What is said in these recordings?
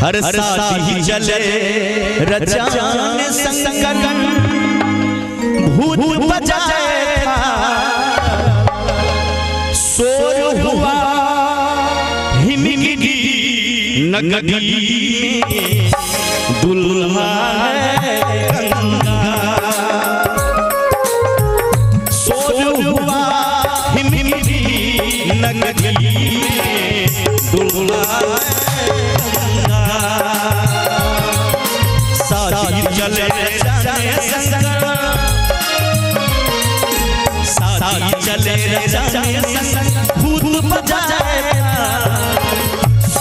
हर साथी चले रचान संगन भूत बजाए था, शोर हुआ हिमगिरी नगरी में दुल्हा है गंगा। शोर हुआ हिमगिरी नगरी में दुल्हा है गंगा। साथी चले रचाने संगन, साथी चले रचाने संगन भूत बजाए था,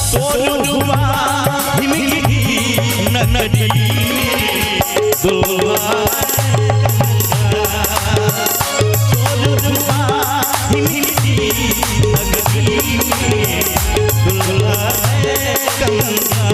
शोर हुआ हिमगिरी नगरी में दुल्हा है गंगा। शोर हुआ हिमगिरी नगरी में दुल्हा है गंगा।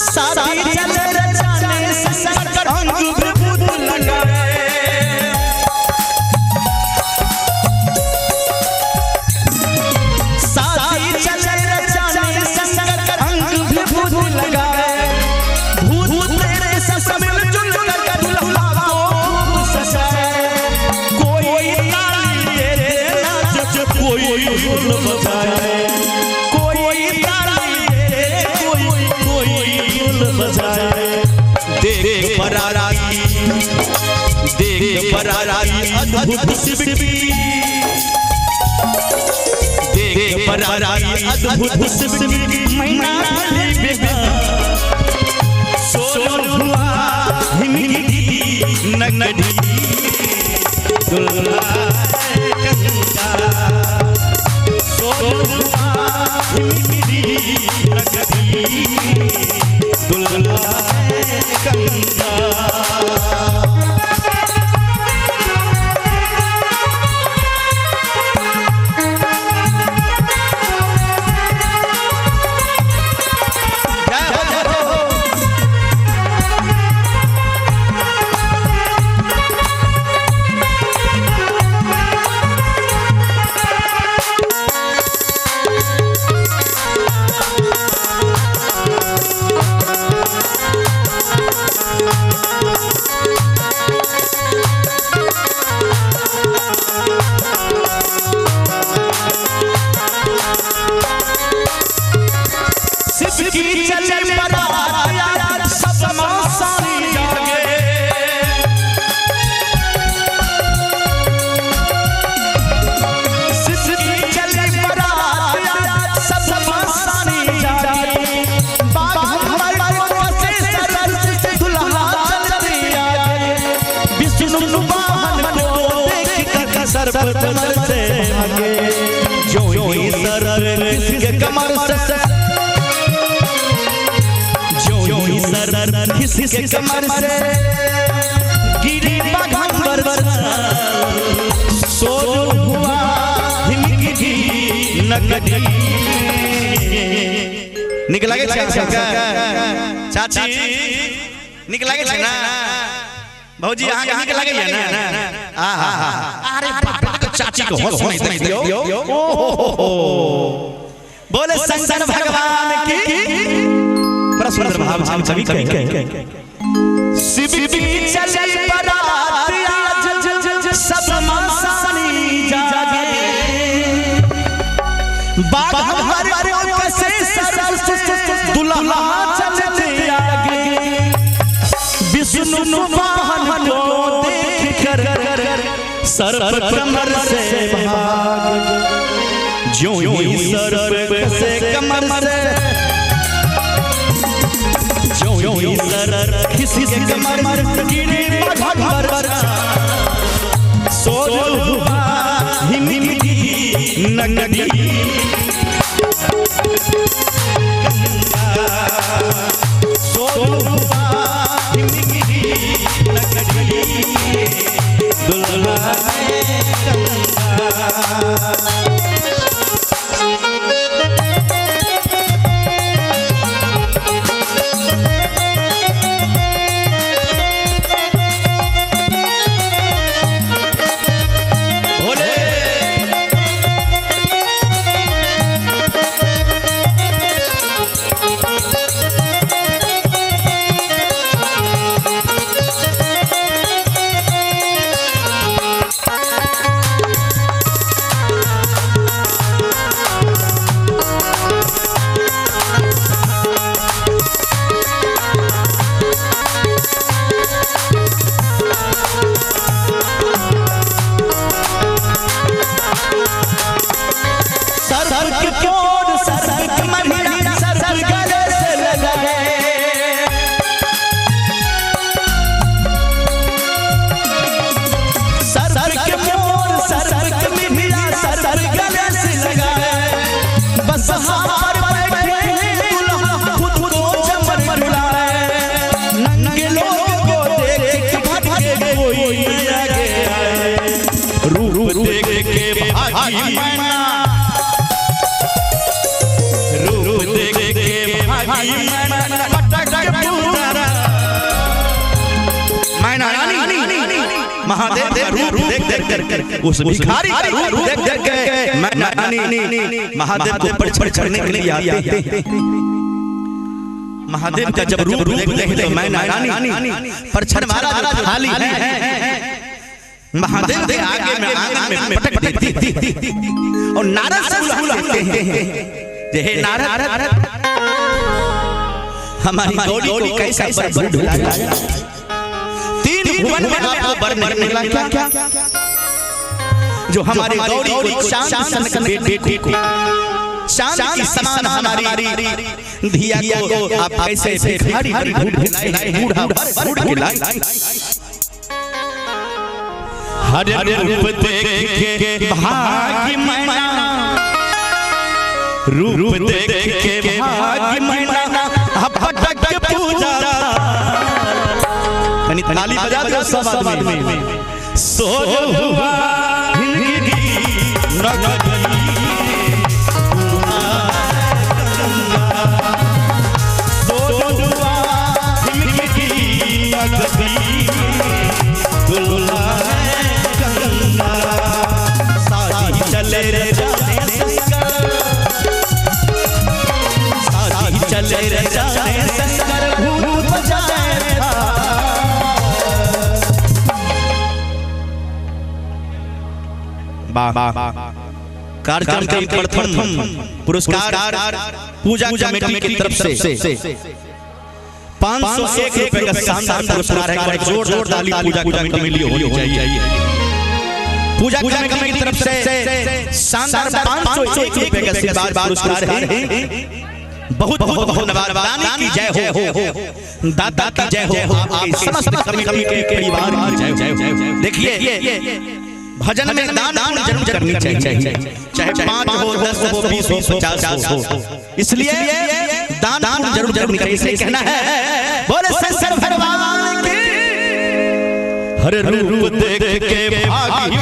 साथी चले रचाने संग अंग विभूत लगाए, साथी चले रचाने संग अंग विभूत लगाए, भूत तेरे संग मिलजुल कर दुल्हा को सजाए। कोई ताली दे नाच कोई ढोल बजाए, कोई ताली दे कोई कोई ढोल बजाए। देख बराती, देख बराती अद्भुत शिव की, देख बराती अद्भुत शिव की मैना भली बेगान। शोर हुआ हिमगिरी नगरी दुल्हा है गंगा। शोर हुआ हिमगिरी नगरी दुल्हा है गंगा। जय हो जय हो। शिव की चली बारात सब मसानी जागे, शिव की चली बारात सब मसानी जागे। बाघ को से सर से दुल्हा चलते आगे, विष्णु वाहन को देख कर सर्प कमर से भागे। जो ही सर के कमर से, जो ही सर खिसके कमर से गिरी बाघंबर। शोर हुआ हिमगिरी नगरी। निक लागे छै चाची? निक लागे छै ना भौजी? अहाँ के निक लागे या ना? आहा अरे बाप रे, चाची को होश नहीं देखियो। ओ हो हो, बोले शंकर भगवान की। बड़ा सुंदर भाव छल कवि के। शिव की चली बारात आज सब मसानी जागे, बाघ हमारे कैसे सर दुल्हा चलते आगे। विष्णु वाहन को देख कर सर्प कमर से भाग, ज्यों ही सर्प से कमर कमर से, जो ही सर खिसके कमर गिरे बाघ पर, सोर हुआ हिमगी नगरी गंगा, सोर हुआ हिमगी नगरी दुल्हा गंगा। महादेव रूप देख देख कर उस भिखारी का रूप देख देख के मैना रानी महादेव को पर चढ़ने के लिए आते हैं। महादेव का जब रूप देखते हैं तो मैना रानी पर छड़ मारा जो थाली है महादेव के आगे में आंगन में पटक देती और नारद से बुलाते हैं, हे नारद हमारी गौरी को कैसा बर ढूंढा, तीन भुवन में आपको बर नहीं मिला क्या, जो हमारी गौरी को चांद सन बेटी को चांद की समान हमारी धिया को आप कैसे भिखारी ढूंढ लाए, बूढ़ा ढूंढ के लाए। हर रूप देख के भागी मैना, रूप देख के भागी मैना भटक पूजा, ताली बजा दो सब आदमी। सोर हुआ हिंदगी नगरी गंगा, सोर हुआ हिंदगी नगरी दुल्हा गंगा, साथी चले रे जाने शंकर, साथी चले रे जाने शंकर भूत बजाए। कार्यक्रम के प्रथम पुरस्कार पूजा कमेटी की तरफ से 501 रुपए का शानदार पुरस्कार है। जोरदार ताली पूजा कमेटी के लिए होनी चाहिए। पूजा कमेटी की तरफ से शानदार 501 रुपए का शानदार पुरस्कार है। बहुत बहुत धन्यवाद। दानी की जय हो, दाता की जय हो, आपके समस्त कमेटी के परिवार की जय हो। देखिए भजन में दान जरूर करनी चाहिए, चाहे 5 हो 10 हो 20 हो 50 हो, इसलिए दान जरूर जरूर करनी चाहिए। कहना है बोले शंकर भगवान की। हर रूप देख के भागी